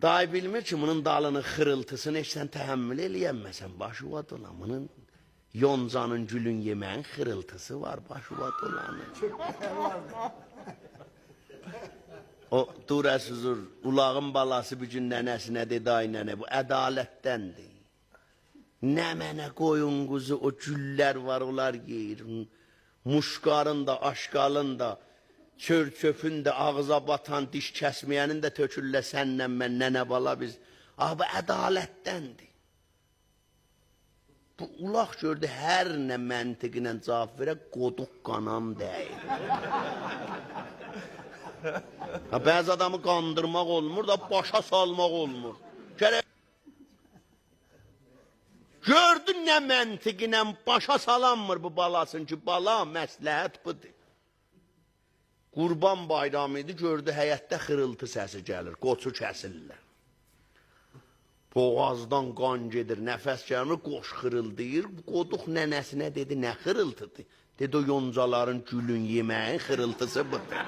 Dayı bilmir ki, bunun dalının xırıltısını heç sən təhəmmül eləyənməsən, başıva dolan. Bunun yoncanın, gülün yeməyin xırıltısı var, başıva dolanır. O durəsizur, ulağın balası bir gün nənəsinə dedi, ay nənə, bu ədalətdəndir. Nə mənə qoyun quzu, o güllər var, onlar yeyir. Muşkarın da, aşqalın da, çör-çöpün də, ağıza batan, diş kəsməyənin də tökürlər sənlə mən, nənə bala biz. Ah, bu ədalətdəndir. Bu ulaq gördü, hər nə məntiqlə cavab verə, qoduq qanam deyil. Ha, bəzi adamı qandırmaq olmur da, başa salmaq olmur. Gərək gördü nə məntiqlə başa salanmır bu balasın ki, bala məsləhət budur. Qurban bayramı idi, gördü həyətdə xırıltı səsi gəlir, qoçu kəsirlər. Boğazdan qan gedir, nəfəs gəlmir, qoş xırıldayır. Qoduq nənəsinə dedi, nə xırıltıdır? Dedi, o yoncaların gülün yeməyin xırıltısı budur.